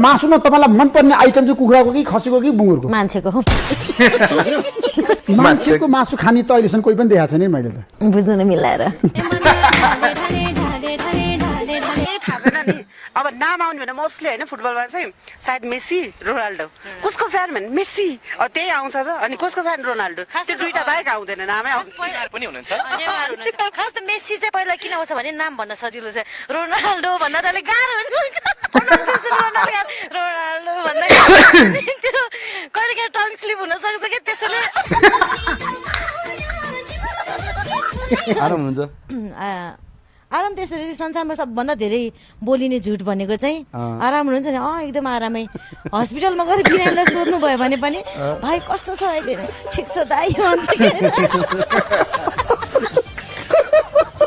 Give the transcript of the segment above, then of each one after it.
मासुमा तपाईँलाई मनपर्ने आइटम चाहिँ कुखुराको कि खसीको कि बुङ्गुरको? मान्छेको मान्छेको मासु खाने त अहिलेसम्म कोही पनि देखाएको छैन नि मैले त। बुझ्न मिलाएर अब नाम आउने भने मोस्टली होइन फुटबलमा चाहिँ सायद मेसी रोनाल्डो कसको फ्यान भने मेसी त्यही आउँछ त अनि कसको फ्यान रोनाल्डो त्यो दुईटा बाहेक आउँदैन नामै पनि हुनुहुन्छ खास त मेसी चाहिँ पहिला किन आउँछ भने नाम भन्न सजिलो छ रोनाल्डो भन्न त अलिक गाह्रो रोनाल्डो भन्दा कहिले काहीँ टङ स्लिप हुन सक्छ कि त्यसैले आराम हुन्छ आराम त्यसरी चाहिँ संसारमा सबभन्दा धेरै बोलिने झुट भनेको चाहिँ आराम हुनुहुन्छ नि एकदम आरामै हस्पिटलमा गएर बिरामीलाई सोध्नु भयो भने पनि भाइ कस्तो छ अहिले ठिक छ दाइ भन्छ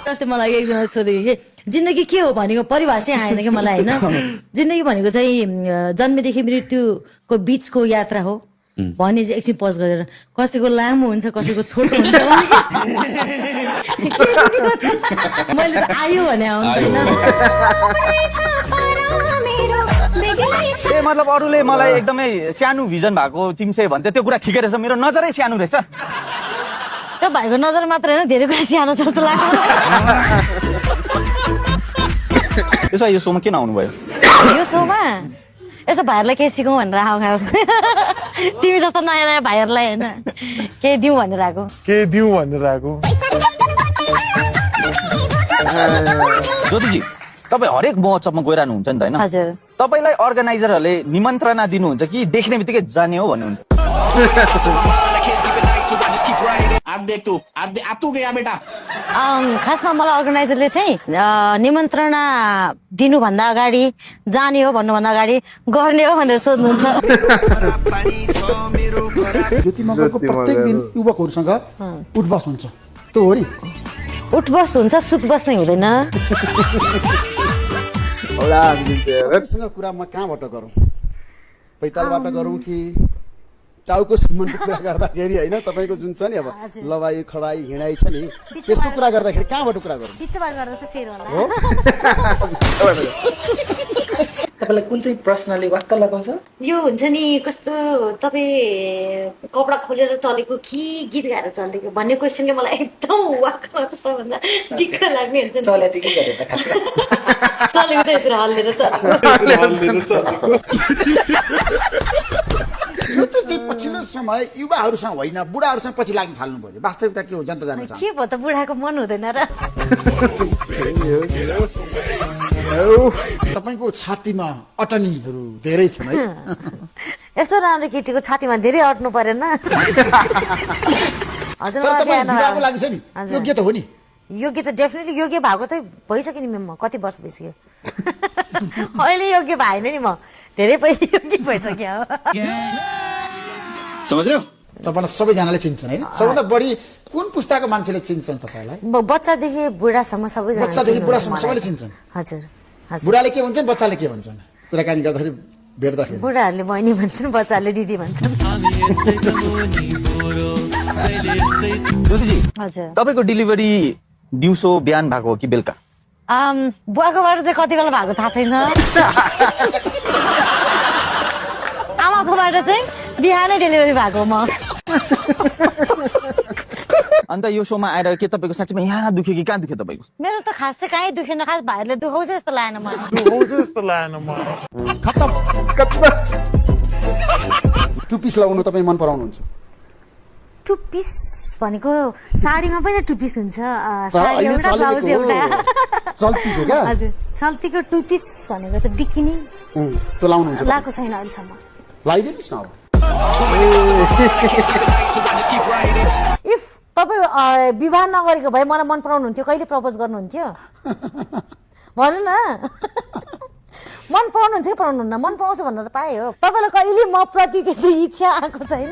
जस्तै मलाई एकजना सोधेको कि जिन्दगी के हो भनेको परिभाषै आएन कि मलाई होइन जिन्दगी भनेको चाहिँ जन्मेदेखि मृत्युको बिचको यात्रा हो भने चाहिँ एकछिन पज गरेर कसैको लामो हुन्छ कसैको छोटो हुन्छ मैले त आयो भने आउँदैन मतलब अरूले मलाई एकदमै सानो भिजन भएको चिम्से भन्थ्यो त्यो कुरा ठिकै रहेछ मेरो नजरै सानो रहेछ त्यो भाइको नजर मात्र होइन धेरै कुरा सानो जस्तो लाग्छ त्यसो यो सोमा किन आउनुभयो यो सोमा यसो भाइहरूलाई केही सिकौँ भनेर आएको तिमी जस्तो नयाँ नयाँ भाइहरूलाई होइन केही दिउँ भनेर आएको ज्योतिजी तपाईँ हरेक महोत्सवमा गइरहनुहुन्छ नि त होइन हजुर तपाईँलाई अर्गनाइजरहरूले निमन्त्रणा दिनुहुन्छ कि देख्ने बित्तिकै जाने हो भन्नुहुन्छ खासमा मलाई अर्गनाइजरले चाहिँ निमन्त्रणा दिनुभन्दा अगाडि जाने हो भन्नुभन्दा अगाडि गर्ने हो भनेर सोध्नुहुन्छ ज्योतिमङ्गलको प्रत्येक दिन युवकहरूसँग उठबस हुन्छ त्यो हो नि उठबस हुन्छ सुतबस नै हुँदैन सँग कुरा म कहाँबाट गरौँ पैतालबाट गरौँ कि टाउको सम्बन्धको कुरा गर्दाखेरि होइन तपाईँको जुन छ नि अब लवाई खवाई हिँडाइ छ नि त्यसको कुरा गर्दाखेरि कहाँबाट कुरा गरौँ तपाईँलाई कुन चाहिँ प्रश्नले वाक्क लगाउँछ यो हुन्छ नि कस्तो तपाईँ कपडा खोलेर चलेको कि गीत गाएर चलेको भन्ने क्वेसनले मलाई एकदम वाक्क लाग्छ सबभन्दा दिक्क लाग्ने हुन्छ चले चाहिँ के गरे त खास चलेको चाहिँ यसरी हल्लेर चलेको त्यो चाहिँ पछिल्लो समय युवाहरूसँग होइन बुढाहरूसँग पछि लाग्न थाल्नु पर्यो वास्तविकता के हो जनता जान्न चाहन्छ के भयो त बुढाको मन हुँदैन र तपाईँको छातीमा अटनीहरू धेरै छन् है यस्तो राम्रो केटीको छातीमा धेरै अट्नु परेन हजुर विवाहको लागि छ नि योग्य त हो नि योग्य त डेफिनेटली योग्य भएको त भइसक्यो नि म कति वर्ष भइसक्यो अहिले योग्य भएन नि म धेरै पैसा योग्य भइसक्यो समझ्यो तपाईँलाई सबैजनाले चिन्छन् होइन सबभन्दा बढी कुन पुस्ताको मान्छेले चिन्छन् तपाईँलाई बच्चादेखि बुढासम्म सबैजना बच्चादेखि बुढासम्म सबैले चिन्छन् हजुर बुढाले के भन्छन् बच्चाले के भन्छन् कुराकानी गर्दाखेरि भेट्दाखेरि बुढाहरूले बहिनी भन्छन् बच्चाहरूले दिदी भन्छन् हजुर तपाईँको डेलिभरी दिउँसो बिहान भएको हो कि बेलुका बुवाकोबाट चाहिँ कति बेला भएको थाहा छैन आमाकोबाट चाहिँ बिहानै डेलिभरी भएको म अन्त यो सोमा आएर के तपाईँको साँच्चीमा यहाँ दुख्यो कि कहाँ दुख्यो तपाईँको मेरो त खास चाहिँ कहीँ दुखेन खास भाइहरूले दुखाउँछ जस्तो लागेन मलाई टु पिस लगाउनु तपाईँ मन पराउनुहुन्छ टु पिस भनेको साडीमा पनि टु पिस हुन्छ साडी एउटा ब्लाउज एउटा चल्तीको क्या हजुर चल्तीको टु पिस भनेको चाहिँ बिकिनी त्यो लाउनुहुन्छ लगाएको छैन अहिलेसम्म लगाइदिनुहोस् न इफ तपाईँ विवाह नगरेको भए मलाई मन पराउनुहुन्थ्यो कहिले प्रपोज गर्नुहुन्थ्यो भन्नु न मन पराउनुहुन्छ कि पराउनुहुन्न मन पराउँछु भन्न त पाएँ हो तपाईँलाई कहिले म प्रति त्यस्तो इच्छा आएको छैन